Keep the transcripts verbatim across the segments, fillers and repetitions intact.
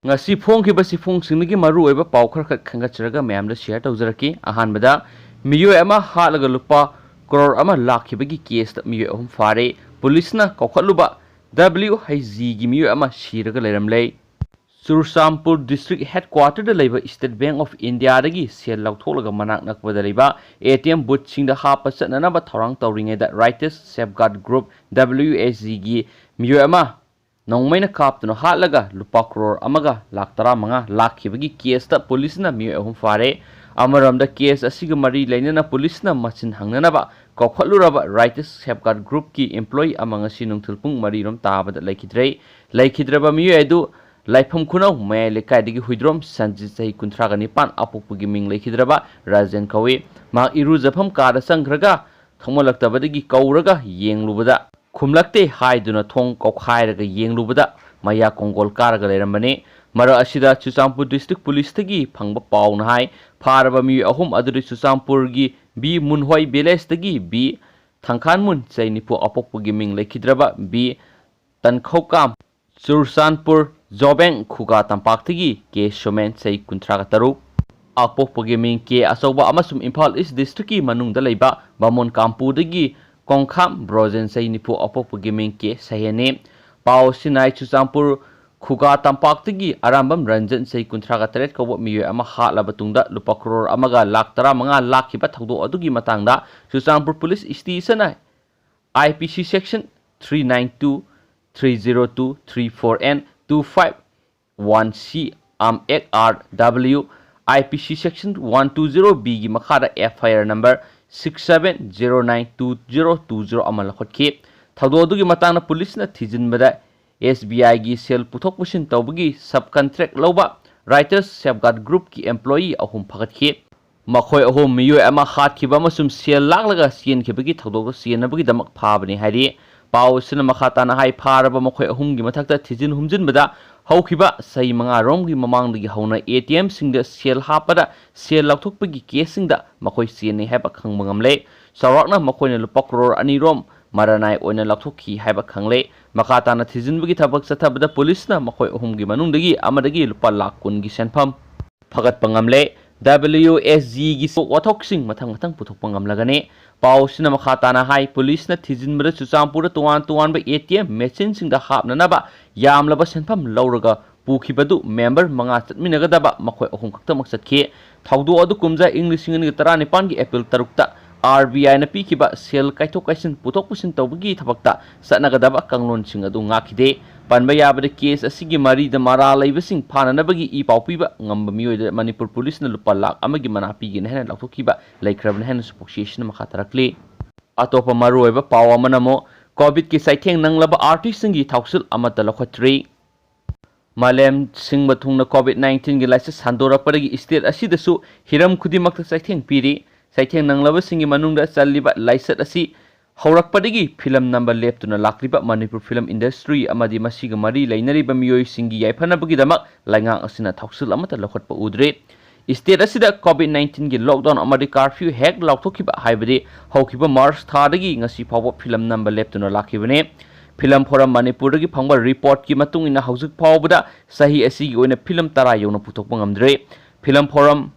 ꯉꯁꯤ ꯐꯣꯡꯈꯤꯕ ꯆꯦꯐꯣꯡꯁꯤꯡꯗꯒꯤ ꯃꯔꯨꯑꯣꯏꯕ ꯄꯥꯎ ꯈꯔꯈꯛ ꯈꯟꯒꯠꯆꯔꯒ ꯃꯌꯥꯝꯗ ꯁꯤꯌꯔ ꯇꯧꯖꯔꯛꯀꯦ꯫ ꯑꯍꯥꯟꯕꯗ, ꯃꯤꯑꯣꯏ ꯑꯃ ꯍꯥꯠꯂꯒ ꯂꯨꯄꯥ ꯀ꯭ꯔꯣꯔ ꯑꯃ ꯂꯥꯛꯈꯤꯕꯒꯤ ꯀꯦꯁꯇ ꯃꯤꯑꯣꯏ ꯑꯍꯨꯝ ꯐꯥꯔꯦ꯫ ꯄꯨꯂꯤꯁꯅ ꯀꯧꯈꯠꯂꯨꯕ ꯗꯕ꯭ꯂꯤꯌꯨ ꯍꯩꯆ ꯖꯤꯒꯤ ꯃꯤꯑꯣꯏ ꯑꯃ ꯁꯤꯔꯒ ꯂꯩꯔꯝꯂꯦ꯫ ꯆꯨꯔꯆꯥꯟꯄꯨꯔ ꯗꯤꯁꯇ꯭ꯔꯤꯛ ꯍꯦꯗꯀ꯭ꯋꯥꯇꯔꯗ ꯂꯩꯕ ꯁ꯭ꯇꯦꯠ ꯕꯦꯡꯛ ꯑꯣꯐ ꯏꯟꯗꯤꯌꯥꯗꯒꯤ ꯁꯦꯜ ꯂꯧꯊꯣꯛꯂꯒ ꯃꯅꯥꯛ ꯅꯛꯄꯗ ꯂꯩꯕ ꯑꯦ ꯇꯤ ꯑꯦꯝ ꯕꯨꯠꯁꯤꯡꯗ ꯍꯥꯞꯄ ꯆꯠꯅꯅꯕ ꯊꯧꯔꯥꯡ ꯇꯧꯔꯤꯉꯩꯗ ꯔꯥꯏꯇꯔꯁ ꯁꯦꯐꯒꯥꯔꯗ ꯒ꯭ꯔꯨꯞ, ꯗꯕ꯭ꯂꯤꯌꯨ ꯑꯦꯁ ꯖꯤꯒꯤ ꯃꯤꯑꯣꯏ ꯑꯃ ꯅꯣꯡꯃꯩꯅ ꯀꯥꯞꯇꯨꯅ ꯍꯥꯠꯂꯒ ꯂꯨꯄꯥ ꯀ꯭ꯔꯣꯔ ꯑꯃꯒ ꯂꯥꯈ ꯇꯔꯥꯃꯉꯥ ꯂꯥꯛꯈꯤꯕꯒꯤ ꯀꯦꯁꯇ ꯄꯨꯂꯤꯁꯅ ꯃꯤꯑꯣꯏ ꯑꯍꯨꯝ ꯐꯥꯔꯦ꯫ ꯑꯃꯔꯣꯝꯗ, ꯀꯦꯁ ꯑꯁꯤꯒ ꯃꯔꯤ ꯂꯩꯅꯅ ꯄꯨꯂꯤꯁꯅ ꯃꯁꯤꯟ ꯍꯪꯅꯅꯕ ꯀꯧꯈꯠꯂꯨꯔꯕ ꯔꯥꯏꯇꯔꯁ ꯁꯦꯐꯒꯥꯔꯗ ꯒ꯭ꯔꯨꯞꯀꯤ ꯏꯝꯄ꯭ꯂꯣꯌꯤ ꯑꯃ ꯉꯁꯤ ꯅꯨꯡꯊꯤꯜ ꯄꯨꯡ ꯃꯔꯤꯔꯣꯝ ꯇꯥꯕꯗ ꯂꯩꯈꯤꯗ꯭ꯔꯦ꯫ ꯂꯩꯈꯤꯗ꯭ꯔꯕ ꯃꯤꯑꯣꯏ ꯑꯗꯨ ꯂꯥꯏꯐꯝ ꯈꯨꯅꯧ ꯃꯌꯥꯏ ꯂꯩꯀꯥꯏꯗꯒꯤ ꯍꯨꯏꯗ꯭ꯔꯣꯝ ꯁꯟꯖꯤꯠ, ꯆꯍꯤ ꯀꯨꯟꯊ꯭ꯔꯥꯒ ꯅꯤꯄꯥꯟ, ꯑꯄꯣꯛꯄꯒꯤ ꯃꯤꯡ ꯂꯩꯈꯤꯗ꯭ꯔꯕ ꯔꯥꯖꯦꯟ ꯀꯧꯏ꯫ ꯃꯍꯥꯛ ꯏꯔꯨꯖꯐꯝ ꯀꯥꯗ ꯆꯪꯈ꯭ꯔꯒ ꯊꯣꯡꯃꯜꯂꯛꯇꯕꯗꯒꯤ ꯀꯧꯔꯒ ꯌꯦꯡꯂꯨꯕꯗ ꯈꯨꯝꯂꯛꯇꯦ ꯍꯥꯏꯗꯨꯅ ꯊꯣꯡ ꯀꯧꯈꯥꯏꯔꯒ ꯌꯦꯡꯂꯨꯕꯗ ꯃꯌꯥ ꯀꯣꯡꯒꯣꯜ ꯀꯥꯔꯒ ꯂꯩꯔꯝꯕꯅꯤ꯫ ꯃꯔꯛ ꯑꯁꯤꯗ ꯆꯨꯔꯆꯥꯟꯄꯨꯔ ꯗꯤꯁꯇ꯭ꯔꯤꯛ ꯄꯨꯂꯤꯁꯇꯒꯤ ꯐꯪꯕ ꯄꯥꯎꯅ ꯍꯥꯏ, ꯐꯥꯔꯕ ꯃꯤꯑꯣꯏ ꯑꯍꯨꯝ ꯑꯗꯨꯗꯤ ꯆꯨꯔꯆꯥꯟꯄꯨꯔꯒꯤ ꯕꯤ ꯃꯨꯟꯍꯣꯏ ꯚꯤꯂꯦꯖꯇꯒꯤ ꯕꯤ ꯊꯪꯈꯥꯟꯃꯨꯟ, ꯆꯍꯤ ꯅꯤꯐꯨ, ꯑꯄꯣꯛꯄꯒꯤ ꯃꯤꯡ ꯂꯩꯈꯤꯗ꯭ꯔꯕ ꯕꯤ ꯇꯟꯈꯧꯀꯥꯝ, ꯆꯨꯔꯆꯥꯟꯄꯨꯔ ꯖꯣꯕꯦꯡ ꯈꯨꯒꯥ ꯇꯝꯄꯥꯛꯇꯒꯤ ꯀꯦ ꯁꯣꯃꯦꯟ, ꯆꯍꯤ ꯀꯨꯟꯊ꯭ꯔꯥꯒ ꯇꯔꯨꯛ, ꯑꯄꯣꯛꯄꯒꯤ ꯃꯤꯡ ꯀꯦ ꯑꯆꯧꯕ ꯑꯃꯁꯨꯡ ꯏꯝꯐꯥꯜ ꯏꯁ ꯗꯤꯁꯇ꯭ꯔꯤꯛꯀꯤ ꯃꯅꯨꯡꯗ ꯂꯩꯕ ꯕꯥꯃꯣꯟ ꯀꯥꯝꯄꯨꯗꯒꯤ ꯀꯣꯡꯈꯥꯝ ꯕ꯭ꯔꯣꯖꯦꯟ, ꯆꯍꯤ ꯅꯤꯐꯨ, ꯑꯄꯣꯛꯄꯒꯤ ꯃꯤꯡ ꯀꯦ ꯁꯍꯦꯟꯅꯤ꯫ ꯄꯥꯎ ꯑꯁꯤꯅ ꯍꯥꯏ, ꯆꯨꯔꯆꯥꯟꯄꯨꯔ ꯈꯨꯒꯥ ꯇꯝꯄꯥꯛꯇꯒꯤ ꯑꯔꯥꯝꯕꯝ ꯔꯟꯖꯟ, ꯆꯍꯤ ꯀꯨꯟꯊ꯭ꯔꯥꯒ ꯇꯔꯦꯠ ꯀꯧꯕ ꯃꯤꯑꯣꯏ ꯑꯃ ꯍꯥꯠꯂꯕ ꯇꯨꯡꯗ ꯂꯨꯄꯥ ꯀ꯭ꯔꯣꯔ ꯑꯃꯒ ꯂꯥꯈ ꯇꯔꯥꯃꯉꯥ ꯂꯥꯛꯈꯤꯕ ꯊꯧꯗꯣꯛ ꯑꯗꯨꯒꯤ ꯃꯇꯥꯡꯗ ꯆꯨꯔꯆꯥꯟꯄꯨꯔ ꯄꯨꯂꯤꯁ ꯁ꯭ꯇꯦꯁꯟꯅ I P C section three nine two, three zero two, three four N, two five one C, Arm Act R W, I P C section one two zero B ꯒꯤ ꯃꯈꯥꯗ F I R number six seven zero nine two zero two zero ꯑꯃ ꯂꯧꯈꯠꯈꯤ꯫ ꯊꯧꯗꯣꯛ ꯑꯗꯨꯒꯤ ꯃꯇꯥꯡꯗ ꯄꯨꯂꯤꯁꯅ ꯊꯤꯖꯤꯟꯕꯗ, S B I ꯒꯤ ꯁꯦꯜ ꯄꯨꯊꯣꯛ ꯄꯨꯁꯤꯟ ꯇꯧꯕꯒꯤ ꯁꯕ ꯀꯟꯇ꯭ꯔꯦꯛ ꯂꯧꯕ ꯔꯥꯏꯇꯔꯁ ꯁꯦꯐꯒꯥꯔꯗ ꯒ꯭ꯔꯨꯞꯀꯤ ꯑꯦꯝꯄ꯭ꯂꯣꯌꯤ ꯑꯍꯨꯝ ꯐꯒꯠꯈꯤ꯫ ꯃꯈꯣꯏ ꯑꯍꯨꯝ ꯃꯤꯑꯣꯏ ꯑꯃ ꯍꯥꯠꯈꯤꯕ ꯑꯃꯁꯨꯡ ꯁꯦꯜ ꯂꯥꯛꯂꯒ ꯆꯦꯟꯈꯤꯕꯒꯤ ꯊꯧꯗꯣꯛꯇ ꯆꯦꯟꯅꯕꯒꯤꯗꯃꯛ ꯐꯥꯕꯅꯤ ꯍꯥꯏꯔꯤ꯫ ꯄꯥꯎ ꯑꯁꯤꯅ ꯃꯈꯥ ꯇꯥꯅ ꯍꯥꯏ, ꯐꯥꯔꯕ ꯃꯈꯣꯏ ꯑꯍꯨꯝꯒꯤ ꯃꯊꯛꯇ ꯊꯤꯖꯤꯟ ꯍꯨꯝꯖꯤꯟꯕꯗ ꯍꯧꯈꯤꯕ ꯆꯍꯤ ꯃꯉꯥꯔꯣꯝꯒꯤ ꯃꯃꯥꯡꯗꯒꯤ ꯍꯧꯅ A T M ꯁꯤꯡꯗ ꯁꯦꯜ ꯍꯥꯞꯄꯗ ꯁꯦꯜ ꯂꯧꯊꯣꯛꯄꯒꯤ ꯀꯦꯁꯁꯤꯡꯗ ꯃꯈꯣꯏ ꯆꯦꯟꯅꯩ ꯍꯥꯏꯕ ꯈꯪꯕ ꯉꯝꯂꯦ꯫ ꯆꯥꯎꯔꯥꯛꯅ ꯃꯈꯣꯏꯅ ꯂꯨꯄꯥ ꯀ꯭ꯔꯣꯔ ꯑꯅꯤꯔꯣꯝ ꯃꯔꯥꯅꯥꯏ ꯑꯣꯏꯅ ꯂꯧꯊꯣꯛꯈꯤ ꯍꯥꯏꯕ ꯈꯪꯂꯦ꯫ ꯃꯈꯥ ꯇꯥꯅ ꯊꯤꯖꯤꯟꯕꯒꯤ ꯊꯕꯛ ꯆꯠꯊꯕꯗ ꯄꯨꯂꯤꯁꯅ ꯃꯈꯣꯏ ꯑꯍꯨꯝꯒꯤ ꯃꯅꯨꯡꯗꯒꯤ ꯑꯃꯗꯒꯤ ꯂꯨꯄꯥ ꯂꯥꯈ ꯀꯨꯟꯒꯤ ꯁꯦꯟꯐꯝ ꯐꯒꯠꯄ ꯉꯝꯂꯦ꯫ ꯗꯕ꯭ꯂꯤꯌꯨ ꯑꯦꯁ ꯖꯤꯒꯤ ꯋꯥꯊꯣꯛꯁꯤꯡ ꯃꯊꯪ ꯃꯊꯪ ꯄꯨꯊꯣꯛꯄ ꯉꯝꯂꯒꯅꯤ꯫ ꯄꯥꯎ ꯑꯁꯤꯅ ꯃꯈꯥ ꯇꯥꯅ ꯍꯥꯏ, ꯄꯨꯂꯤꯁꯅ ꯊꯤꯖꯤꯟꯕꯗ ꯆꯨꯔꯆꯥꯟꯄꯨꯔꯗ ꯇꯣꯉꯥꯟ ꯇꯣꯉꯥꯟꯕ ꯑꯦ ꯇꯤ ꯑꯦꯝ ꯃꯦꯆꯤꯟꯁꯤꯡꯗ ꯍꯥꯞꯅꯅꯕ ꯌꯥꯝꯂꯕ ꯁꯦꯟꯐꯝ ꯂꯧꯔꯒ ꯄꯨꯈꯤꯕꯗꯨ ꯃꯦꯝꯕꯔ ꯃꯉꯥ ꯆꯠꯃꯤꯟꯅꯒꯗꯕ ꯃꯈꯣꯏ ꯑꯍꯨꯝ ꯈꯛꯇꯃꯛ ꯆꯠꯈꯤ꯫ ꯊꯧꯗꯣꯛ ꯑꯗꯨ ꯀꯨꯝꯖꯥ ꯏꯪ ꯂꯤꯁꯤꯡ ꯑꯅꯤꯒ ꯇꯔꯥꯅꯤꯄꯥꯟꯒꯤ ꯑꯦꯄ꯭ꯔꯤꯜ ꯇꯔꯨꯛꯇ ꯑꯥꯔ ꯕꯤ ꯑꯥꯏꯅ ꯄꯤꯈꯤꯕ ꯁꯦꯜ ꯀꯥꯏꯊꯣꯛ ꯀꯥꯏꯁꯤꯟ ꯄꯨꯊꯣꯛ ꯄꯨꯁꯤꯟ ꯇꯧꯕꯒꯤ ꯊꯕꯛꯇ ꯆꯠꯅꯒꯗꯕ ꯀꯥꯡꯂꯣꯟꯁꯤꯡ ꯑꯗꯨ ꯉꯥꯛꯈꯤꯗꯦ꯫ ꯄꯟꯕ ꯌꯥꯕꯗ ꯀꯦꯁ ꯑꯁꯤꯒꯤ ꯃꯔꯤꯗ ꯃꯔꯥꯜ ꯂꯩꯕꯁꯤꯡ ꯐꯥꯅꯅꯕꯒꯤ ꯏ ꯄꯥꯎ ꯄꯤꯕ ꯉꯝꯕ ꯃꯤꯑꯣꯏꯗ ꯃꯅꯤꯄꯨꯔ ꯄꯨꯂꯤꯁꯅ ꯂꯨꯄꯥ ꯂꯥꯈ ꯑꯃꯒꯤ ꯃꯅꯥ ꯄꯤꯒꯅꯤ ꯍꯥꯏꯅ ꯂꯥꯎꯊꯣꯛꯈꯤꯕ ꯂꯩꯈ꯭ꯔꯕꯅꯤ ꯍꯥꯏꯅꯁꯨ ꯄꯥꯎꯆꯦ ꯑꯁꯤꯅ ꯃꯈꯥ ꯇꯥꯔꯛꯂꯤ꯫ ꯑꯇꯣꯞꯄ ꯃꯔꯨꯑꯣꯏꯕ ꯄꯥꯎ ꯑꯃꯅ ꯑꯃꯨꯛ ꯀꯣꯚꯤꯗꯀꯤ ꯆꯩꯊꯦꯡ ꯅꯪꯂꯕ ꯑꯥꯔꯇꯤꯁꯁꯤꯡꯒꯤ ꯊꯧꯁꯤꯜ ꯑꯃꯠꯇ ꯂꯧꯈꯠꯇ꯭ꯔꯤ꯫ ꯃꯥꯂꯦꯝ ꯁꯤꯟꯕ ꯊꯨꯡꯅ ꯀꯣꯚꯤꯗ ꯅꯥꯏꯟꯇꯤꯟꯒꯤ ꯂꯥꯏꯆꯠ ꯁꯟꯗꯣꯔꯛꯄꯗꯒꯤ ꯁ꯭ꯇꯦꯠ ꯑꯁꯤꯗꯁꯨ ꯍꯤꯔꯝ ꯈꯨꯗꯤꯡꯃꯛꯇ ꯆꯩꯊꯦꯡ ꯄꯤꯔꯤ꯫ ꯆꯩꯊꯦꯡ ꯅꯪꯂꯕꯁꯤꯡꯒꯤ ꯃꯅꯨꯡꯗ ꯆꯜꯂꯤꯕ ꯂꯥꯏꯆꯠ ꯑꯁꯤ ꯍꯧꯔꯛꯄꯗꯒꯤ ꯐꯤꯂꯝ ꯅꯝꯕ ꯂꯦꯞꯇꯨꯅ ꯂꯥꯛꯂꯤꯕ ꯃꯅꯤꯄꯨꯔ ꯐꯤꯂꯝ ꯏꯟꯗꯁꯇ꯭ꯔꯤ ꯑꯃꯗꯤ ꯃꯁꯤꯒ ꯃꯔꯤ ꯂꯩꯅꯔꯤꯕ ꯃꯤꯑꯣꯏꯁꯤꯡꯒꯤ ꯌꯥꯏꯐꯅꯕꯒꯤꯗꯃꯛ ꯂꯩꯉꯥꯛ ꯑꯁꯤꯅ ꯊꯧꯁꯤꯜ ꯑꯃꯠꯇ ꯂꯧꯈꯠꯄ ꯎꯗ꯭ꯔꯤ꯫ ꯁ꯭ꯇꯦꯠ ꯑꯁꯤꯗ ꯀꯣꯚꯤꯗ ꯅꯥꯏꯟꯇꯤꯟꯒꯤ ꯂꯣꯛꯗꯥꯎꯟ ꯑꯃꯗꯤ ꯀꯥꯔꯐ꯭ꯌꯨ ꯍꯦꯛ ꯂꯥꯎꯊꯣꯛꯈꯤꯕ ꯍꯥꯏꯕꯗꯤ ꯍꯧꯈꯤꯕ ꯃꯥꯔꯆ ꯊꯥꯗꯒꯤ ꯉꯁꯤ ꯐꯥꯎꯕ ꯐꯤꯂꯝ ꯅꯝꯕ ꯂꯦꯞꯇꯨꯅ ꯂꯥꯛꯈꯤꯕꯅꯤ꯫ ꯐꯤꯂꯝ ꯐꯣꯔꯝ ꯃꯅꯤꯄꯨꯔꯗꯒꯤ ꯐꯪꯕ ꯔꯤꯄꯣꯔꯠꯀꯤ ꯃꯇꯨꯡ ꯏꯟꯅ ꯍꯧꯖꯤꯛ ꯐꯥꯎꯕꯗ ꯆꯍꯤ ꯑꯁꯤꯒꯤ ꯑꯣꯏꯅ ꯐꯤꯂꯝ ꯇꯔꯥ ꯌꯧꯅ ꯄꯨꯊꯣꯛꯄ ꯉꯝꯗ꯭ꯔꯤ꯫ ꯐꯤꯂꯝ ꯐꯣꯔꯝ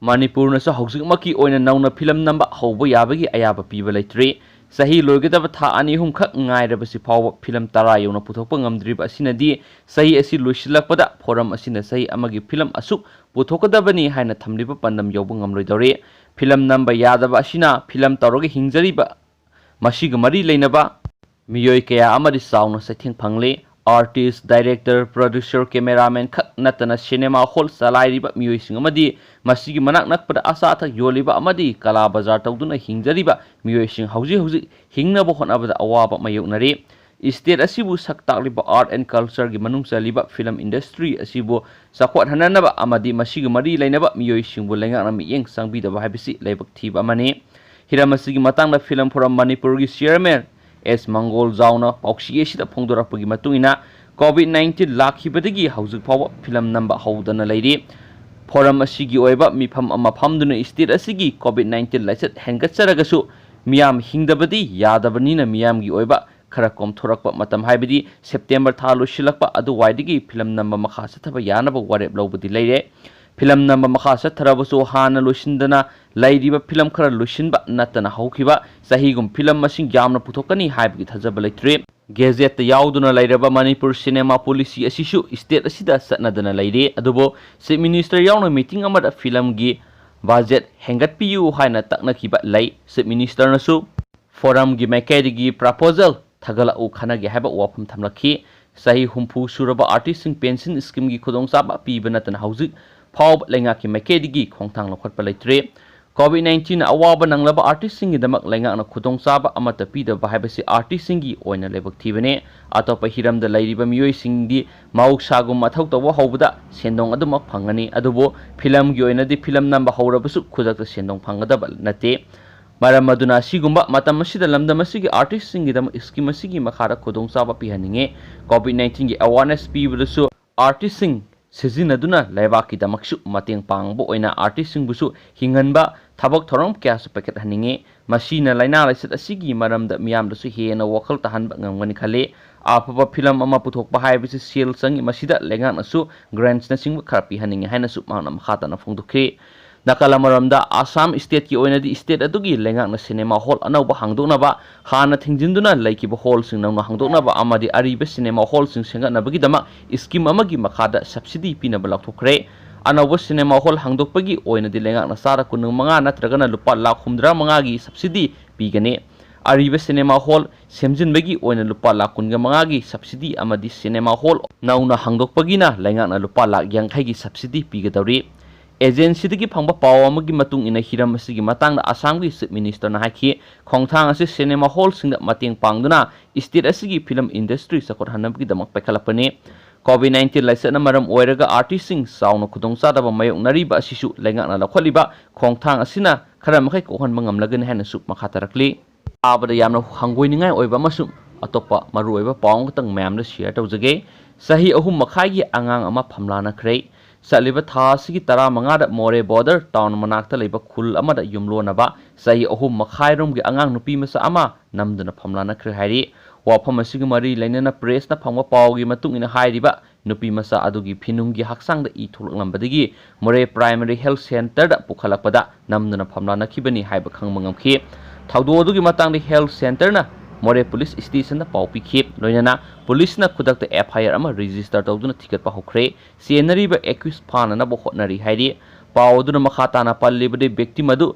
ꯃꯅꯤꯄꯨꯔꯅꯁꯨ ꯍꯧꯖꯤꯛꯃꯛꯀꯤ ꯑꯣꯏꯅ ꯅꯧꯅ ꯐꯤꯂꯝ ꯅꯝꯕ ꯍꯧꯕ ꯌꯥꯕꯒꯤ ꯑꯌꯥꯕ ꯄꯤꯕ ꯂꯩꯇ꯭ꯔꯤ꯫ ꯆꯍꯤ ꯂꯣꯏꯒꯗꯕ ꯊꯥ ꯑꯅꯤ ꯑꯍꯨꯝꯈꯛ ꯉꯥꯏꯔꯕꯁꯤ ꯐꯥꯎꯕ ꯐꯤꯂꯝ ꯇꯔꯥ ꯌꯧꯅ ꯄꯨꯊꯣꯛꯄ ꯉꯝꯗ꯭ꯔꯤꯕ ꯑꯁꯤꯅꯗꯤ ꯆꯍꯤ ꯑꯁꯤ ꯂꯣꯏꯁꯤꯜꯂꯛꯄꯗ ꯐꯣꯔꯝ ꯑꯁꯤꯅ ꯆꯍꯤ ꯑꯃꯒꯤ ꯐꯤꯂꯝ ꯑꯁꯨꯛ ꯄꯨꯊꯣꯛꯀꯗꯕꯅꯤ ꯍꯥꯏꯅ ꯊꯝꯂꯤꯕ ꯄꯥꯟꯗꯝ ꯌꯧꯕ ꯉꯝꯂꯣꯏꯗꯧꯔꯤ꯫ ꯐꯤꯂꯝ ꯅꯝꯕ ꯌꯥꯗꯕ ꯑꯁꯤꯅ ꯐꯤꯂꯝ ꯇꯧꯔꯒ ꯍꯤꯡꯖꯔꯤꯕ ꯃꯁꯤꯒ ꯃꯔꯤ ꯂꯩꯅꯕ ꯃꯤꯑꯣꯏ ꯀꯌꯥ ꯑꯃꯗꯤ ꯆꯥꯎꯅ ꯆꯩꯊꯦꯡ ꯐꯪꯂꯤ꯫ ꯑꯥꯔꯇꯤꯁ, ꯗꯥꯏꯔꯦꯛꯇꯔ, ꯄ꯭ꯔꯣꯗ꯭ꯌꯨꯁꯔ, ꯀꯦꯃꯦꯔꯥꯃꯦꯟ ꯈꯛ ꯅꯠꯇꯅ ꯁꯤꯅꯦꯃꯥ ꯍꯣꯜ ꯆꯂꯥꯏꯔꯤꯕ ꯃꯤꯑꯣꯏꯁꯤꯡ ꯑꯃꯗꯤ ꯃꯁꯤꯒꯤ ꯃꯅꯥꯛ ꯅꯛꯄꯗ ꯑꯆꯥ ꯑꯊꯛ ꯌꯣꯜꯂꯤꯕ ꯑꯃꯗꯤ ꯀꯂꯥ ꯕꯖꯥꯔ ꯇꯧꯗꯨꯅ ꯍꯤꯡꯖꯔꯤꯕ ꯃꯤꯑꯣꯏꯁꯤꯡ ꯍꯧꯖꯤꯛ ꯍꯧꯖꯤꯛ ꯍꯤꯡꯅꯕ ꯍꯣꯠꯅꯕꯗ ꯑꯋꯥꯕ ꯃꯥꯌꯣꯛꯅꯔꯤ꯫ ꯁ꯭ꯇꯦꯠ ꯑꯁꯤꯕꯨ ꯁꯛ ꯇꯥꯛꯂꯤꯕ ꯑꯥꯔꯠ ꯑꯦꯟ ꯀꯜꯆꯔꯒꯤ ꯃꯅꯨꯡ ꯆꯜꯂꯤꯕ ꯐꯤꯂꯝ ꯏꯟꯗꯁꯇ꯭ꯔꯤ ꯑꯁꯤꯕꯨ ꯆꯥꯎꯈꯠꯍꯟꯅꯅꯕ ꯑꯃꯗꯤ ꯃꯁꯤꯒ ꯃꯔꯤ ꯂꯩꯅꯕ ꯃꯤꯑꯣꯏꯁꯤꯡꯕꯨ ꯂꯩꯉꯥꯛꯅ ꯃꯤꯠꯌꯦꯡ ꯆꯪꯕꯤꯗꯕ ꯍꯥꯏꯕꯁꯤ ꯂꯥꯏꯕꯛ ꯊꯤꯕ ꯑꯃꯅꯤ꯫ ꯍꯤꯔꯝ ꯑꯁꯤꯒꯤ ꯃꯇꯥꯡꯗ ꯐꯤꯂꯝ ꯐꯣꯔꯝ ꯃꯅꯤꯄꯨꯔꯒꯤ ꯆꯤꯌꯔꯃꯦꯟ ꯑꯦꯁ ꯃꯪꯒꯣꯜ ꯖꯥꯎꯅ ꯄꯥꯎꯆꯦ ꯑꯁꯤꯗ ꯐꯣꯡꯗꯣꯔꯛꯄꯒꯤ ꯃꯇꯨꯡ ꯏꯟꯅ, ꯀꯣꯚꯤꯗ ꯅꯥꯏꯟꯇꯤꯟ ꯂꯥꯛꯈꯤꯕꯗꯒꯤ ꯍꯧꯖꯤꯛ ꯐꯥꯎꯕ ꯐꯤꯂꯝ ꯅꯝꯕ ꯍꯧꯗꯅ ꯂꯩꯔꯤ꯫ ꯐꯣꯔꯝ ꯑꯁꯤꯒꯤ ꯑꯣꯏꯕ ꯃꯤꯐꯝ ꯑꯃ ꯐꯝꯗꯨꯅ ꯁ꯭ꯇꯦꯠ ꯑꯁꯤꯒꯤ ꯀꯣꯚꯤꯗ ꯅꯥꯏꯟꯇꯤꯟ ꯂꯥꯏꯆꯠ ꯍꯦꯟꯒꯠꯆꯔꯒꯁꯨ ꯃꯤꯌꯥꯝ ꯍꯤꯡꯗꯕꯗꯤ ꯌꯥꯗꯕꯅꯤꯅ ꯃꯤꯌꯥꯝꯒꯤ ꯑꯣꯏꯕ ꯈꯔ ꯀꯣꯝꯊꯣꯔꯛꯄ ꯃꯇꯝ, ꯍꯥꯏꯕꯗꯤ ꯁꯦꯞꯇꯦꯝꯕꯔ ꯊꯥ ꯂꯣꯏꯁꯤꯜꯂꯛꯄ ꯑꯗꯨꯋꯥꯏꯗꯒꯤ ꯐꯤꯂꯝ ꯅꯝꯕ ꯃꯈꯥ ꯆꯠꯊꯕ ꯌꯥꯅꯕ ꯋꯥꯔꯦꯞ ꯂꯧꯕꯗꯤ ꯂꯩꯔꯦ꯫ ꯐꯤꯂꯝ ꯅꯝꯕ ꯃꯈꯥ ꯆꯠꯊꯔꯕꯁꯨ ꯍꯥꯟꯅ ꯂꯣꯏꯁꯤꯟꯗꯅ ꯂꯩꯔꯤꯕ ꯐꯤꯂꯝ ꯈꯔ ꯂꯣꯏꯁꯤꯟꯕ ꯅꯠꯇꯅ ꯍꯧꯈꯤꯕ ꯆꯍꯤꯒꯨꯝ ꯐꯤꯂꯝ ꯃꯁꯤꯡ ꯌꯥꯝꯅ ꯄꯨꯊꯣꯛꯀꯅꯤ ꯍꯥꯏꯕꯒꯤ ꯊꯥꯖꯕ ꯂꯩꯇ꯭ꯔꯤ꯫ ꯒꯦꯖꯦꯠꯇ ꯌꯥꯎꯗꯨꯅ ꯂꯩꯔꯕ ꯃꯅꯤꯄꯨꯔ ꯁꯤꯅꯦꯃꯥ ꯄꯣꯂꯤꯁꯤ ꯑꯁꯤꯁꯨ ꯁ꯭ꯇꯦꯠ ꯑꯁꯤꯗ ꯆꯠꯅꯗꯅ ꯂꯩꯔꯤ꯫ ꯑꯗꯨꯕꯨ ꯆꯤꯐ ꯃꯤꯅꯤꯁꯇꯔ ꯌꯥꯎꯅ ꯃꯤꯇꯤꯡ ꯑꯃꯗ ꯐꯤꯂꯝꯒꯤ ꯕꯖꯦꯠ ꯍꯦꯟꯒꯠꯄꯤꯌꯨ ꯍꯥꯏꯅ ꯇꯛꯅꯈꯤꯕ ꯂꯩ꯫ ꯆꯤꯐ ꯃꯤꯅꯤꯁꯇꯔꯅꯁꯨ ꯐꯣꯔꯝꯒꯤ ꯃꯥꯏꯀꯩꯗꯒꯤ ꯄ꯭ꯔꯄꯣꯖꯦꯜ ꯊꯥꯒꯠꯂꯛꯎ, ꯈꯟꯅꯒꯦ ꯍꯥꯏꯕ ꯋꯥꯐꯝ ꯊꯝꯂꯛꯈꯤ꯫ ꯆꯍꯤ ꯍꯨꯝꯐꯨ ꯁꯨꯔꯕ ꯑꯥꯔꯇꯤꯁꯁꯤꯡ ꯄꯦꯟꯁꯤꯟ ꯁ꯭ꯀꯤꯝꯒꯤ ꯈꯨꯗꯣꯡꯆꯥꯕ ꯄꯤꯕ ꯅꯠꯇꯅ ꯍꯧꯖꯤꯛ ꯐꯥꯎꯕ ꯂꯩꯉꯥꯛꯀꯤ ꯃꯥꯏꯀꯩꯗꯒꯤ ꯈꯣꯡꯊꯥꯡ ꯂꯧꯈꯠꯄ ꯂꯩꯇ꯭ꯔꯤ꯫ ꯀꯣꯚꯤꯗ ꯅꯥꯏꯟꯇꯤꯟꯅ ꯑꯋꯥꯕ ꯅꯪꯂꯕ ꯑꯥꯔꯇꯤꯁꯁꯤꯡꯒꯤꯗꯃꯛ ꯂꯩꯉꯥꯛꯅ ꯈꯨꯗꯣꯡꯆꯥꯕ ꯑꯃꯠꯇ ꯄꯤꯗꯕ ꯍꯥꯏꯕꯁꯤ ꯑꯥꯔꯇꯤꯁꯁꯤꯡꯒꯤ ꯑꯣꯏꯅ ꯂꯥꯏꯕꯛ ꯊꯤꯕꯅꯤ꯫ ꯑꯇꯣꯞꯄ ꯍꯤꯔꯝꯗ ꯂꯩꯔꯤꯕ ꯃꯤꯑꯣꯏꯁꯤꯡꯗꯤ ꯃꯍꯧꯁꯥꯒꯨꯝ ꯃꯊꯧ ꯇꯧꯕ ꯍꯧꯕꯗ ꯁꯦꯟꯗꯣꯡ ꯑꯗꯨꯃꯛ ꯐꯪꯒꯅꯤ, ꯑꯗꯨꯕꯨ ꯐꯤꯂꯝꯒꯤ ꯑꯣꯏꯅꯗꯤ ꯐꯤꯂꯝ ꯅꯝꯕ ꯍꯧꯔꯕꯁꯨ ꯈꯨꯗꯛꯇ ꯁꯦꯟꯗꯣꯡ ꯐꯪꯒꯗꯕ ꯅꯠꯇꯦ꯫ ꯃꯔꯝ ꯑꯗꯨꯅ ꯑꯁꯤꯒꯨꯝꯕ ꯃꯇꯝ ꯑꯁꯤꯗ ꯂꯝꯗꯝ ꯑꯁꯤꯒꯤ ꯑꯥꯔꯇꯤꯁꯁꯤꯡꯒꯤꯗꯃꯛ ꯁ꯭ꯀꯤꯝ ꯑꯁꯤꯒꯤ ꯃꯈꯥꯗ ꯈꯨꯗꯣꯡꯆꯥꯕ ꯄꯤꯍꯟꯅꯤꯡꯉꯤ꯫ ꯀꯣꯚꯤꯗ ꯅꯥꯏꯟꯇꯤꯟꯒꯤ ꯑꯦꯋꯥꯔꯅꯦꯁ ꯄꯤꯕꯗꯁꯨ ꯑꯥꯔꯇꯤꯁꯁꯤꯡ ꯁꯤꯖꯤꯟꯅꯗꯨꯅ ꯂꯩꯕꯥꯛꯀꯤꯗꯃꯛꯁꯨ ꯃꯇꯦꯡ ꯄꯥꯡꯕ ꯑꯣꯏꯅ ꯑꯥꯔꯇꯤꯁꯁꯤꯡꯕꯨꯁꯨ ꯍꯤꯡꯍꯟꯕ ꯊꯕꯛ ꯊꯧꯔꯝ ꯀꯌꯥꯁꯨ ꯄꯥꯏꯈꯠꯍꯟꯅꯤꯡꯉꯤ꯫ ꯃꯁꯤꯅ ꯂꯥꯏꯅꯥ ꯂꯥꯏꯆꯠ ꯑꯁꯤꯒꯤ ꯃꯔꯝꯗ ꯃꯤꯌꯥꯝꯗꯁꯨ ꯍꯦꯟꯅ ꯋꯥꯈꯜ ꯇꯥꯍꯟꯕ ꯉꯝꯒꯅꯤ ꯈꯜꯂꯤ꯫ ꯑꯐꯕ ꯐꯤꯂꯝ ꯑꯃ ꯄꯨꯊꯣꯛꯄ ꯍꯥꯏꯕꯁꯤ ꯁꯦꯜ ꯆꯪꯏ, ꯃꯁꯤꯗ ꯂꯩꯉꯥꯛꯅꯁꯨ ꯒ꯭ꯔꯦꯟꯁꯅꯆꯤꯡꯕ ꯈꯔ ꯄꯤꯍꯟꯅꯤꯡꯉꯤ ꯍꯥꯏꯅꯁꯨ ꯃꯍꯥꯛꯅ ꯃꯈꯥ ꯇꯥꯅ ꯐꯣꯡꯗꯣꯛꯈꯤ꯫ ꯅꯥꯀꯜ ꯑꯃꯔꯣꯝꯗ, ꯑꯁꯥꯝ ꯁ꯭ꯇꯦꯠꯀꯤ ꯑꯣꯏꯅꯗꯤ ꯁ꯭ꯇꯦꯠ ꯑꯗꯨꯒꯤ ꯂꯩꯉꯥꯛꯅ ꯁꯤꯅꯦꯃꯥ ꯍꯣꯜ ꯑꯅꯧꯕ ꯍꯥꯡꯗꯣꯛꯅꯕ, ꯍꯥꯟꯅ ꯊꯤꯡꯖꯤꯟꯗꯨꯅ ꯂꯩꯈꯤꯕ ꯍꯣꯜꯁꯤꯡ ꯅꯧꯅ ꯍꯥꯡꯗꯣꯛꯅꯕ ꯑꯃꯗꯤ ꯑꯔꯤꯕ ꯁꯤꯅꯦꯃꯥ ꯍꯣꯜꯁꯤꯡ ꯁꯦꯝꯒꯠꯅꯕꯒꯤꯗꯃꯛ ꯁ꯭ꯀꯤꯝ ꯑꯃꯒꯤ ꯃꯈꯥꯗ ꯁꯕꯁꯤꯗꯤ ꯄꯤꯅꯕ ꯂꯥꯎꯊꯣꯛꯈ꯭ꯔꯦ꯫ ꯑꯅꯧꯕ ꯁꯤꯅꯦꯃꯥ ꯍꯣꯜ ꯍꯥꯡꯗꯣꯛꯄꯒꯤ ꯑꯣꯏꯅꯗꯤ ꯂꯩꯉꯥꯛꯅ ꯆꯥꯗ ꯀꯨꯟꯃꯉꯥ ꯅꯠꯇ꯭ꯔꯒꯅ ꯂꯨꯄꯥ ꯂꯥꯈ ꯍꯨꯝꯗ꯭ꯔꯥ ꯃꯉꯥꯒꯤ ꯁꯕꯁꯤꯗꯤ ꯄꯤꯒꯅꯤ꯫ ꯑꯔꯤꯕ ꯁꯤꯅꯦꯃꯥ ꯍꯣꯜ ꯁꯦꯝꯖꯤꯟꯕꯒꯤ ꯑꯣꯏꯅ ꯂꯨꯄꯥ ꯂꯥꯈ ꯀꯨꯟꯒ ꯃꯉꯥꯒꯤ ꯁꯕꯁꯤꯗꯤ ꯑꯃꯗꯤ ꯁꯤꯅꯦꯃꯥ ꯍꯣꯜ ꯅꯧꯅ ꯍꯥꯡꯗꯣꯛꯄꯒꯤꯅ ꯂꯩꯉꯥꯛꯅ ꯂꯨꯄꯥ ꯂꯥꯈ ꯌꯥꯡꯈꯩꯒꯤ ꯁꯕꯁꯤꯗꯤ ꯄꯤꯒꯗꯧꯔꯤ꯫ ꯑꯦꯖꯦꯟꯁꯤꯗꯒꯤ ꯐꯪꯕ ꯄꯥꯎ ꯑꯃꯒꯤ ꯃꯇꯨꯡ ꯏꯟꯅ, ꯍꯤꯔꯝ ꯑꯁꯤꯒꯤ ꯃꯇꯥꯡꯗ ꯑꯁꯥꯝꯒꯤ ꯆꯤꯐ ꯃꯤꯅꯤꯁꯇꯔꯅ ꯍꯥꯏꯈꯤ, ꯈꯣꯡꯊꯥꯡ ꯑꯁꯤ ꯁꯤꯅꯦꯃꯥ ꯍꯣꯜꯁꯤꯡꯗ ꯃꯇꯦꯡ ꯄꯥꯡꯗꯨꯅ ꯁ꯭ꯇꯦꯠ ꯑꯁꯤꯒꯤ ꯐꯤꯂꯝ ꯏꯟꯗꯁꯇ꯭ꯔꯤ ꯆꯥꯎꯈꯠꯍꯟꯅꯕꯒꯤꯗꯃꯛ ꯄꯥꯏꯈꯠꯂꯛꯄꯅꯤ꯫ ꯀꯣꯚꯤꯗ ꯅꯥꯏꯟꯇꯤꯟ ꯂꯥꯏꯆꯠꯅ ꯃꯔꯝ ꯑꯣꯏꯔꯒ ꯑꯥꯔꯇꯤꯁꯁꯤꯡ ꯆꯥꯎꯅ ꯈꯨꯗꯣꯡꯆꯥꯗꯕ ꯃꯥꯌꯣꯛꯅꯔꯤꯕ ꯑꯁꯤꯁꯨ ꯂꯩꯉꯥꯛꯅ ꯂꯧꯈꯠꯂꯤꯕ ꯈꯣꯡꯊꯥꯡ ꯑꯁꯤꯅ ꯈꯔ ꯃꯈꯩ ꯀꯣꯛꯍꯟꯕ ꯉꯝꯂꯒꯅꯤ ꯍꯥꯏꯅꯁꯨ ꯃꯈꯥ ꯇꯥꯔꯛꯂꯤ꯫ ꯇꯥꯕꯗ ꯌꯥꯝꯅ ꯍꯪꯒꯣꯏꯅꯤꯡꯉꯥꯏ ꯑꯣꯏꯕ ꯑꯃꯁꯨꯡ ꯑꯇꯣꯞꯄ ꯃꯔꯨꯑꯣꯏꯕ ꯄꯥꯎ ꯑꯃꯈꯛꯇꯪ ꯃꯌꯥꯝꯗ ꯁꯤꯌꯔ ꯇꯧꯖꯒꯦ꯫ ꯆꯍꯤ ꯑꯍꯨꯝ ꯃꯈꯥꯏꯒꯤ ꯑꯉꯥꯡ ꯑꯃ ꯐꯝꯂꯥꯅꯈ꯭ꯔꯦ꯫ ꯆꯠꯂꯤꯕ ꯊꯥ ꯑꯁꯤꯒꯤ ꯇꯔꯥꯃꯉꯥꯗ ꯃꯣꯔꯦ ꯕꯣꯔꯗꯔ ꯇꯥꯎꯟ ꯃꯅꯥꯛꯇ ꯂꯩꯕ ꯈꯨꯜ ꯑꯃꯗ ꯌꯨꯝꯂꯣꯟꯅꯕ ꯆꯍꯤ ꯑꯍꯨꯝ ꯃꯈꯥꯏꯔꯣꯝꯒꯤ ꯑꯉꯥꯡ ꯅꯨꯄꯤ ꯃꯆꯥ ꯑꯃ ꯅꯝꯗꯨꯅ ꯐꯝꯂꯥꯅꯈ꯭ꯔꯦ ꯍꯥꯏꯔꯤ꯫ ꯋꯥꯐꯝ ꯑꯁꯤꯒ ꯃꯔꯤ ꯂꯩꯅꯅ ꯄ꯭ꯔꯦꯁꯅ ꯐꯪꯕ ꯄꯥꯎꯒꯤ ꯃꯇꯨꯡ ꯏꯟꯅ ꯍꯥꯏꯔꯤꯕ ꯅꯨꯄꯤ ꯃꯆꯥ ꯑꯗꯨꯒꯤ ꯐꯤꯅꯨꯡꯒꯤ ꯍꯛꯆꯥꯡꯗ ꯏ ꯊꯣꯛꯂꯛꯂꯝꯕꯗꯒꯤ ꯃꯣꯔꯦ ꯄ꯭ꯔꯥꯏꯃꯔꯤ ꯍꯦꯜꯊ ꯁꯦꯟꯇꯔꯗ ꯄꯨꯈꯠꯂꯛꯄꯗ ꯅꯝꯗꯨꯅ ꯐꯝꯂꯥꯅꯈꯤꯕꯅꯤ ꯍꯥꯏꯕ ꯈꯪꯕ ꯉꯝꯈꯤ꯫ ꯊꯧꯗꯣꯛ ꯑꯗꯨꯒꯤ ꯃꯇꯥꯡꯗ ꯍꯦꯜꯊ ꯁꯦꯟꯇꯔꯅ ꯃꯣꯔꯦ ꯄꯨꯂꯤꯁ ꯁ꯭ꯇꯦꯁꯟꯗ ꯄꯥꯎ ꯄꯤꯈꯤ꯫ ꯂꯣꯏꯅꯅ ꯄꯨꯂꯤꯁꯅ ꯈꯨꯗꯛꯇ ꯑꯦꯐ ꯑꯥꯏ ꯑꯥꯔ ꯑꯃ ꯔꯦꯖꯤꯁꯇꯔ ꯇꯧꯗꯨꯅ ꯊꯤꯒꯠꯄ ꯍꯧꯈ꯭ꯔꯦ꯫ ꯆꯦꯟꯅꯔꯤꯕ ꯑꯦꯀ꯭ꯌꯨꯁ ꯐꯥꯅꯅꯕ ꯍꯣꯠꯅꯔꯤ ꯍꯥꯏꯔꯤ꯫ ꯄꯥꯎ ꯑꯗꯨꯅ ꯃꯈꯥ ꯇꯥꯅ ꯄꯜꯂꯤꯕꯗꯤ ꯚꯤꯛꯇꯤꯝ ꯑꯗꯨ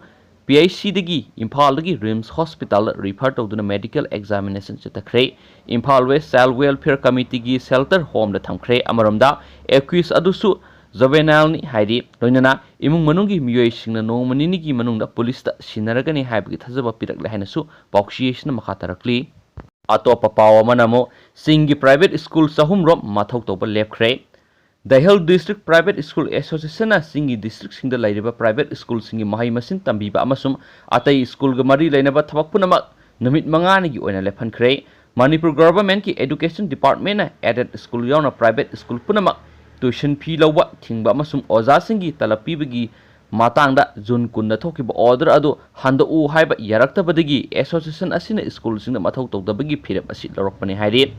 ꯄꯤ ꯑꯩꯆ ꯁꯤꯗꯒꯤ ꯏꯝꯐꯥꯜꯗꯒꯤ ꯔꯤꯝꯁ ꯍꯣꯁꯄꯤꯇꯥꯜꯗ ꯔꯤꯐꯔ ꯇꯧꯗꯨꯅ ꯃꯦꯗꯤꯀꯦꯜ ꯑꯦꯛꯖꯥꯃꯤꯅꯦꯁꯟ ꯆꯠꯊꯈ꯭ꯔꯦ꯫ ꯏꯝꯐꯥꯜ ꯋꯦꯁ ꯆꯥꯏꯜ ꯋꯦꯜꯐꯤꯌꯔ ꯀꯃꯤꯇꯤꯒꯤ ꯁꯦꯜꯇꯔ ꯍꯣꯝꯗ ꯊꯝꯈ꯭ꯔꯦ꯫ ꯑꯃꯔꯣꯝꯗ ꯑꯦꯀ꯭ꯌꯨꯁ ꯑꯗꯨꯁꯨ ꯖꯣꯚꯦꯅꯥꯏꯜꯅꯤ ꯍꯥꯏꯔꯤ꯫ ꯂꯣꯏꯅꯅ ꯏꯃꯨꯡ ꯃꯅꯨꯡꯒꯤ ꯃꯤꯑꯣꯏꯁꯤꯡꯅ ꯅꯣꯡꯃ ꯅꯤꯅꯤꯒꯤ ꯃꯅꯨꯡꯗ ꯄꯨꯂꯤꯁꯇ ꯁꯤꯟꯅꯔꯒꯅꯤ ꯍꯥꯏꯕꯒꯤ ꯊꯥꯖꯕ ꯄꯤꯔꯛꯂꯦ ꯍꯥꯏꯅꯁꯨ ꯄꯥꯎꯆꯦ ꯑꯁꯤꯅ ꯃꯈꯥ ꯇꯥꯔꯛꯂꯤ꯫ ꯑꯇꯣꯞꯄ ꯄꯥꯎ ꯑꯃꯅ ꯑꯃꯨꯛ ꯆꯤꯡꯒꯤ ꯄ꯭ꯔꯥꯏꯚꯦꯠ ꯁ꯭ꯀꯨꯜ ꯆꯍꯨꯝ ꯔꯣꯝ ꯃꯊꯧ ꯇꯧꯕ ꯂꯦꯞꯈ꯭ꯔꯦ꯫ ꯗꯍꯦꯜ ꯗꯤꯁꯇ꯭ꯔꯤꯛ ꯄ꯭ꯔꯥꯏꯚꯦꯠ ꯁ꯭ꯀꯨꯜ ꯑꯦꯁꯣꯁꯤꯌꯦꯁꯟꯅ ꯆꯤꯡꯒꯤ ꯗꯤꯁꯇ꯭ꯔꯤꯛꯁꯤꯡꯗ ꯂꯩꯔꯤꯕ ꯄ꯭ꯔꯥꯏꯚꯦꯠ ꯁ꯭ꯀꯨꯜꯁꯤꯡꯒꯤ ꯃꯍꯩ ꯃꯁꯤꯡ ꯇꯝꯕꯤꯕ ꯑꯃꯁꯨꯡ ꯑꯇꯩ ꯁ꯭ꯀꯨꯜꯒ ꯃꯔꯤ ꯂꯩꯅꯕ ꯊꯕꯛ ꯄꯨꯝꯅꯃꯛ ꯅꯨꯃꯤꯠ ꯃꯉꯥꯅꯤꯒꯤ ꯑꯣꯏꯅ ꯂꯦꯞꯍꯟꯈ꯭ꯔꯦ꯫ ꯃꯅꯤꯄꯨꯔ ꯒꯚꯔꯟꯃꯦꯟꯠꯀꯤ ꯑꯦꯗꯨꯀꯦꯁꯟ ꯗꯤꯄꯥꯔꯠꯃꯦꯟꯠꯅ ꯑꯦꯗꯦꯗ ꯁ꯭ꯀꯨꯜ ꯌꯥꯎꯅ ꯄ꯭ꯔꯥꯏꯚꯦꯠ ꯁ꯭ꯀꯨꯜ ꯄꯨꯝꯅꯃꯛ ꯇ꯭ꯌꯨꯁꯟ ꯐꯤ ꯂꯧꯕ ꯊꯤꯡꯕ ꯑꯃꯁꯨꯡ ꯑꯣꯖꯥꯁꯤꯡꯒꯤ ꯇꯂꯕ ꯄꯤꯕꯒꯤ ꯃꯇꯥꯡꯗ ꯖꯨꯟ ꯀꯨꯟꯗ ꯊꯣꯛꯈꯤꯕ ꯑꯣꯔꯗꯔ ꯑꯗꯨ ꯍꯟꯗꯣꯛꯎ ꯍꯥꯏꯕ ꯌꯥꯔꯛꯇꯕꯗꯒꯤ ꯑꯦꯁꯣꯁꯤꯌꯦꯁꯟ ꯑꯁꯤꯅ ꯁ꯭ꯀꯨꯜꯁꯤꯡꯗ ꯃꯊꯧ ꯇꯧꯗꯕꯒꯤ ꯐꯤꯔꯦꯞ ꯑꯁꯤ ꯂꯧꯔꯛꯄꯅꯤ ꯍꯥꯏꯔꯤ꯫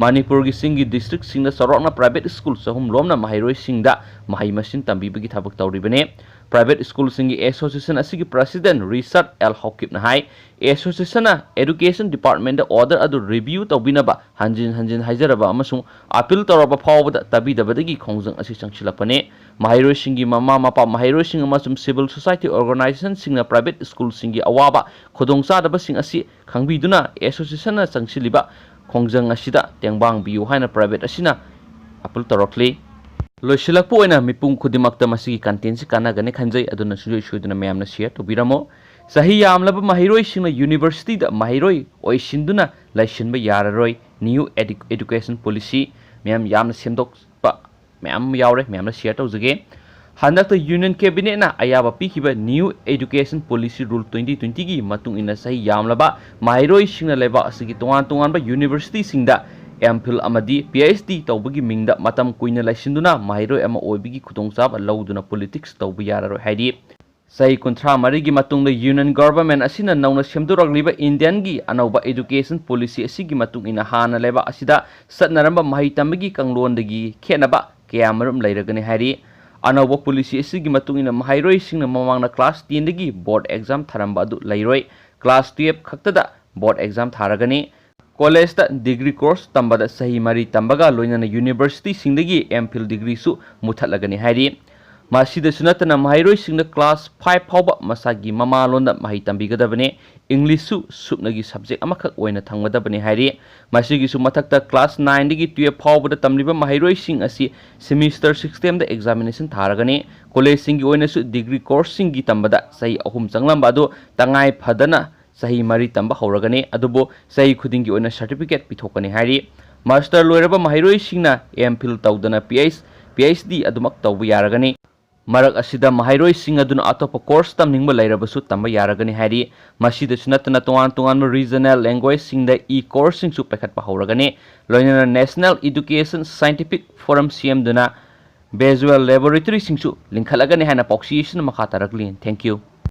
ꯃꯅꯤꯄꯨꯔꯒꯤ ꯆꯤꯡꯒꯤ ꯗꯤꯁꯇ꯭ꯔꯤꯛꯁꯤꯡꯗ ꯆꯥꯎꯔꯥꯛꯅ ꯄ꯭ꯔꯥꯏꯚꯦꯠ ꯁ꯭ꯀꯨꯜ ꯆꯍꯨꯝ ꯔꯣꯝꯅ ꯃꯍꯩꯔꯣꯏꯁꯤꯡꯗ ꯃꯍꯩ ꯃꯁꯤꯡ ꯇꯝꯕꯤꯕꯒꯤ ꯊꯕꯛ ꯇꯧꯔꯤꯕꯅꯤ꯫ ꯄ꯭ꯔꯥꯏꯚꯦꯠ ꯁ꯭ꯀꯨꯜꯁꯤꯡꯒꯤ ꯑꯦꯁꯣꯁꯤꯌꯦꯁꯟ ꯑꯁꯤꯒꯤ ꯄ꯭ꯔꯁꯤꯗꯦꯟꯠ ꯔꯤꯆꯥꯔꯗ ꯑꯦꯜ ꯍꯧꯀꯤꯞꯅ ꯍꯥꯏ, ꯑꯦꯁꯣꯁꯤꯌꯦꯁꯟꯅ ꯑꯦꯗꯨꯀꯦꯁꯟ ꯗꯤꯄꯥꯔꯠꯃꯦꯟꯠꯇ ꯑꯣꯔꯗꯔ ꯑꯗꯨ ꯔꯤꯚ꯭ꯌꯨ ꯇꯧꯕꯤꯅꯕ ꯍꯟꯖꯤꯟ ꯍꯟꯖꯤꯟ ꯍꯥꯏꯖꯔꯕ ꯑꯃꯁꯨꯡ ꯑꯄꯤꯜ ꯇꯧꯔꯕ ꯐꯥꯎꯕꯗ ꯇꯥꯕꯤꯗꯕꯗꯒꯤ ꯈꯣꯡꯖꯪ ꯑꯁꯤ ꯆꯪꯁꯤꯜꯂꯛꯄꯅꯤ꯫ ꯃꯍꯩꯔꯣꯏꯁꯤꯡꯒꯤ ꯃꯃꯥ ꯃꯄꯥ, ꯃꯍꯩꯔꯣꯏꯁꯤꯡ ꯑꯃꯁꯨꯡ ꯁꯤꯚꯤꯜ ꯁꯣꯁꯥꯏꯇꯤ ꯑꯣꯔꯒꯅꯥꯏꯖꯦꯁꯟꯁꯤꯡꯅ ꯄ꯭ꯔꯥꯏꯚꯦꯠ ꯁ꯭ꯀꯨꯜꯁꯤꯡꯒꯤ ꯑꯋꯥꯕ ꯈꯨꯗꯣꯡꯆꯥꯗꯕꯁꯤꯡ ꯑꯁꯤ ꯈꯪꯕꯤꯗꯨꯅ ꯑꯦꯁꯣꯁꯤꯌꯦꯁꯟꯅ ꯆꯪꯁꯤꯜꯂꯤꯕ ꯈꯣꯡꯖꯪ ꯑꯁꯤꯗ ꯇꯦꯡꯕꯥꯡꯕꯤꯌꯨ ꯍꯥꯏꯅ ꯄ꯭ꯔꯥꯏꯚꯦꯠ ꯑꯁꯤꯅ ꯑꯄꯤꯜ ꯇꯧꯔꯛꯂꯤ꯫ ꯂꯣꯏꯁꯤꯜꯂꯛꯄ ꯑꯣꯏꯅ ꯃꯤꯄꯨꯝ ꯈꯨꯗꯤꯡꯃꯛꯇ ꯃꯁꯤꯒꯤ ꯀꯟꯇꯦꯟꯁꯤ ꯀꯥꯟꯅꯒꯅꯤ ꯈꯟꯖꯩ, ꯑꯗꯨꯅ ꯁꯨꯡꯁꯣꯏ ꯁꯣꯏꯗꯅ ꯃꯌꯥꯝꯅ ꯁꯤꯌꯔ ꯇꯧꯕꯤꯔꯝꯃꯨ꯫ ꯆꯍꯤ ꯌꯥꯝꯂꯕ ꯃꯍꯩꯔꯣꯏꯁꯤꯡꯅ ꯌꯨꯅꯤꯚꯔꯁꯤꯇꯤꯗ ꯃꯍꯩꯔꯣꯏ ꯑꯣꯏꯁꯤꯟꯗꯨꯅ ꯂꯩꯁꯤꯟꯕ ꯌꯥꯔꯔꯣꯏ꯫ ꯅ꯭ꯌꯨ ꯑꯦꯗꯨ-, ꯑꯦꯗꯨꯀꯦꯁꯟ ꯄꯣꯂꯤꯁꯤ ꯃꯌꯥꯝ ꯌꯥꯝꯅ ꯁꯦꯝꯗꯣꯛꯄ ꯃꯌꯥꯝ ꯑꯃ ꯌꯥꯎꯔꯦ, ꯃꯌꯥꯝꯅ ꯁꯤꯌꯔ ꯇꯧꯖꯒꯦ꯫ ꯍꯟꯗꯛꯇ ꯌꯨꯅꯤꯌꯟ ꯀꯦꯕꯤꯅꯦꯠꯅ ꯑꯌꯥꯕ ꯄꯤꯈꯤꯕ new education policy rule twenty ꯇ꯭ꯋꯦꯟꯇꯤꯒꯤ ꯃꯇꯨꯡ ꯏꯟꯅ ꯆꯍꯤ ꯌꯥꯝꯂꯕ ꯃꯍꯩꯔꯣꯏꯁꯤꯡꯅ ꯂꯩꯕꯥꯛ ꯑꯁꯤꯒꯤ ꯇꯣꯉꯥꯟ ꯇꯣꯉꯥꯟꯕ ꯌꯨꯅꯤꯚꯔꯁꯤꯇꯤꯁꯤꯡꯗ ꯑꯦꯝ ꯐꯤꯜ ꯑꯃꯗꯤ ꯄꯤ ꯑꯩꯆ ꯗꯤ ꯇꯧꯕꯒꯤ ꯃꯤꯡꯗ ꯃꯇꯝ ꯀꯨꯏꯅ ꯂꯩꯁꯤꯟꯗꯨꯅ ꯃꯍꯩꯔꯣꯏ ꯑꯃ ꯑꯣꯏꯕꯒꯤ ꯈꯨꯗꯣꯡꯆꯥꯕ ꯂꯧꯗꯨꯅ ꯄꯣꯂꯤꯇꯤꯛꯁ ꯇꯧꯕ ꯌꯥꯔꯔꯣꯏ ꯍꯥꯏꯔꯤ꯫ ꯆꯍꯤ ꯀꯨꯟꯊ꯭ꯔꯥ ꯃꯔꯤꯒꯤ ꯃꯇꯨꯡꯗ ꯌꯨꯅꯤꯌꯟ ꯒꯚꯔꯟꯃꯦꯟꯠ ꯑꯁꯤꯅ ꯅꯧꯅ ꯁꯦꯝꯗꯣꯔꯛꯂꯤꯕ ꯏꯟꯗꯤꯌꯟꯒꯤ ꯑꯅꯧꯕ ꯑꯦꯗꯨꯀꯦꯁꯟ ꯄꯣꯂꯤꯁꯤ ꯑꯁꯤꯒꯤ ꯃꯇꯨꯡ ꯏꯟꯅ ꯍꯥꯟꯅ ꯂꯩꯕꯥꯛ ꯑꯁꯤꯗ ꯆꯠꯅꯔꯝꯕ ꯃꯍꯩ ꯇꯝꯕꯒꯤ ꯀꯥꯡꯂꯣꯟꯗꯒꯤ ꯈꯦꯠꯅꯕ ꯀꯌꯥꯃꯔꯨꯝ ꯂꯩꯔꯒꯅꯤ ꯍꯥꯏꯔꯤ꯫ ꯑꯅꯧꯕ ꯄꯣꯂꯤꯁꯤ ꯑꯁꯤꯒꯤ ꯃꯇꯨꯡ ꯏꯟꯅ ꯃꯍꯩꯔꯣꯏꯁꯤꯡꯅ ꯃꯃꯥꯡꯗ ꯀ꯭ꯂꯥꯁ ꯇꯦꯟꯗꯒꯤ ꯕꯣꯔꯗ ꯑꯦꯛꯖꯥꯝ ꯊꯥꯔꯝꯕ ꯑꯗꯨ ꯂꯩꯔꯣꯏ꯫ ꯀ꯭ꯂꯥꯁ ꯇꯨꯌꯦꯜꯐ ꯈꯛꯇꯗ ꯕꯣꯔꯗ ꯑꯦꯛꯖꯥꯝ ꯊꯥꯔꯒꯅꯤ꯫ ꯀꯣꯂꯦꯖꯇ ꯗꯤꯒ꯭ꯔꯤ ꯀꯣꯔꯁ ꯇꯝꯕꯗ ꯆꯍꯤ ꯃꯔꯤ ꯇꯝꯕꯒ ꯂꯣꯏꯅꯅ ꯌꯨꯅꯤꯚꯔꯁꯤꯇꯤꯁꯤꯡꯗꯒꯤ ꯑꯦꯝ ꯐꯤꯜ ꯗꯤꯒ꯭ꯔꯤꯁꯨ ꯃꯨꯊꯠꯂꯒꯅꯤ ꯍꯥꯏꯔꯤ꯫ ꯃꯁꯤꯗꯁꯨ ꯅꯠꯇꯅ ꯃꯍꯩꯔꯣꯏꯁꯤꯡꯅ ꯀ꯭ꯂꯥꯁ ꯐꯥꯏꯚ ꯐꯥꯎꯕ ꯃꯁꯥꯒꯤ ꯃꯃꯥꯂꯣꯟꯗ ꯃꯍꯩ ꯇꯝꯕꯤꯒꯗꯕꯅꯤ꯫ ꯏꯪꯂꯤꯁꯁꯨ ꯁꯨꯞꯅꯒꯤ ꯁꯕꯖꯦꯛ ꯑꯃꯈꯛ ꯑꯣꯏꯅ ꯊꯝꯒꯗꯕꯅꯤ ꯍꯥꯏꯔꯤ꯫ ꯃꯁꯤꯒꯤꯁꯨ ꯃꯊꯛꯇ ꯀ꯭ꯂꯥꯁ ꯅꯥꯏꯟꯗꯒꯤ ꯇꯨꯌꯦꯜꯐ ꯐꯥꯎꯕꯗ ꯇꯝꯂꯤꯕ ꯃꯍꯩꯔꯣꯏꯁꯤꯡ ꯑꯁꯤ ꯁꯦꯃꯤꯁꯇꯔ ꯁꯤꯁꯇꯦꯝꯗ ꯑꯦꯛꯖꯥꯃꯤꯅꯦꯁꯟ ꯊꯥꯔꯒꯅꯤ꯫ ꯀꯣꯂꯦꯖꯁꯤꯡꯒꯤ ꯑꯣꯏꯅꯁꯨ ꯗꯤꯒ꯭ꯔꯤ ꯀꯣꯔꯁꯁꯤꯡꯒꯤ ꯇꯝꯕꯗ ꯆꯍꯤ ꯑꯍꯨꯝ ꯆꯪꯂꯝꯕ ꯑꯗꯨ ꯇꯉꯥꯏ ꯐꯗꯅ ꯆꯍꯤ ꯃꯔꯤ ꯇꯝꯕ ꯍꯧꯔꯒꯅꯤ꯫ ꯑꯗꯨꯕꯨ ꯆꯍꯤ ꯈꯨꯗꯤꯡꯒꯤ ꯑꯣꯏꯅ ꯁꯥꯔꯇꯤꯐꯤꯀꯦꯠ ꯄꯤꯊꯣꯛꯀꯅꯤ ꯍꯥꯏꯔꯤ꯫ ꯃꯥꯁꯇꯔ ꯂꯣꯏꯔꯕ ꯃꯍꯩꯔꯣꯏꯁꯤꯡꯅ ꯑꯦꯝ ꯐꯤꯜ ꯇꯧꯗꯅ P H, P H D ꯑꯗꯨꯃꯛ ꯇꯧꯕ ꯌꯥꯔꯒꯅꯤ꯫ ꯃꯔꯛ ꯑꯁꯤꯗ ꯃꯍꯩꯔꯣꯏꯁꯤꯡ ꯑꯗꯨꯅ ꯑꯇꯣꯞꯄ ꯀꯣꯔꯁ ꯇꯝꯅꯤꯡꯕ ꯂꯩꯔꯕꯁꯨ ꯇꯝꯕ ꯌꯥꯔꯒꯅꯤ ꯍꯥꯏꯔꯤ꯫ ꯃꯁꯤꯗꯁꯨ ꯅꯠꯇꯅ ꯇꯣꯉꯥꯟ ꯇꯣꯉꯥꯟꯕ ꯔꯤꯖꯅꯦꯜ ꯂꯦꯡꯒ꯭ꯋꯦꯖꯁꯤꯡꯗ ꯏ ꯀꯣꯔꯁꯁꯤꯡꯁꯨ ꯄꯥꯏꯈꯠꯄ ꯍꯧꯔꯒꯅꯤ꯫ ꯂꯣꯏꯅꯅ ꯅꯦꯁꯅꯦꯜ ꯏꯗꯨꯀꯦꯁꯟ ꯁꯥꯏꯟꯇꯤꯐꯤꯛ ꯐꯣꯔꯝ ꯁꯦꯝꯗꯨꯅ ꯚꯤꯖꯨꯑꯦꯜ ꯂꯦꯕꯣꯔꯦꯇꯔꯤꯁꯤꯡꯁꯨ ꯂꯤꯡꯈꯠꯂꯒꯅꯤ ꯍꯥꯏꯅ ꯄꯥꯎꯆꯦꯁꯤꯅ ꯃꯈꯥ ꯇꯥꯔꯛꯂꯤ꯫ Thank you꯫